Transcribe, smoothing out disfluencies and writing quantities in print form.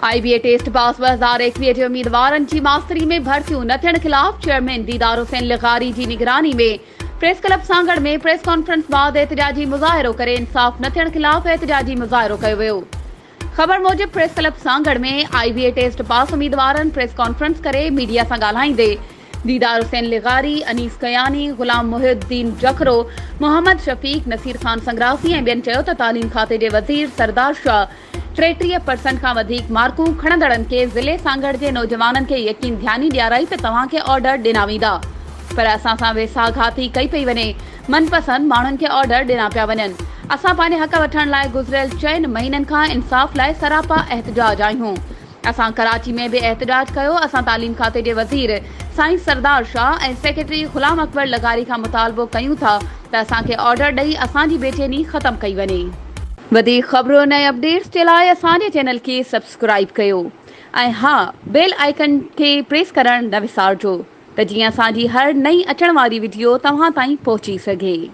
I B A test pass 2021 جي اميدوارن جي ماستري ۾ ڀرتيون نه ٿيڻ خلاف چيئرمين ديدار حسين لغاري جي نگراني ۾ press club Sanghar ۾ press conference بعد احتجاجي مظاهرو ڪري انصاف نه ٿيڻ خلاف احتجاجي مظاهرو ڪيو ويو. خبر موجب press club Sanghar ۾ I B A test pass اميدوارن پريس ڪانفرنس ڪري ميڊيا سان ڳالهائيندي ديدار حسين لغاري، انيس ڪياني، غلام محي الدين جکرو، محمد شفيق، نصير خان سنگراسي ۽ ٻين چيو ته تعليم کاتي جي وزير سردار شاهه 33 پرسنٽ کان وڌيڪ مارڪون کڻندڙن کي ضلعي سانگهڙ جي نوجوانن کي يقين ڌياني ڏيارائي ته توهان کي آرڊر ڏنا ويندا پر اسان سان ويساهه گهاتي ڪئي پئي وڃي من پسند ماڻهن کي آرڊر ڏنا پيا وڃن، اسان پنهنجي حق وٺڻ لاء گذريل چئن مهينن کان انصاف لاء سراپا احتجاج آهيون، اسان ڪراچي ۾ به احتجاج ڪيو، اسان تعليم کاتي جي وزير سائين سردار شاهه ۽ سيڪريٽري غلام اڪبر لغاري کان مطالبو ڪيون ٿا ته اسان کي آرڊر ڏئي اسان جي بيچيني ختم ڪئي وڃي. وڌيڪ خبرن ۽ اپڊيٽس جي لاء اسان جي چينل کي سبسڪرائيب ڪيو ۽ ها بيل آئيڪن کي پريس ڪرڻ نه وسارجو. ته جيئن اسان جي هر نئين اچڻ واري وڊيو توهان تائين پهچي سگهي.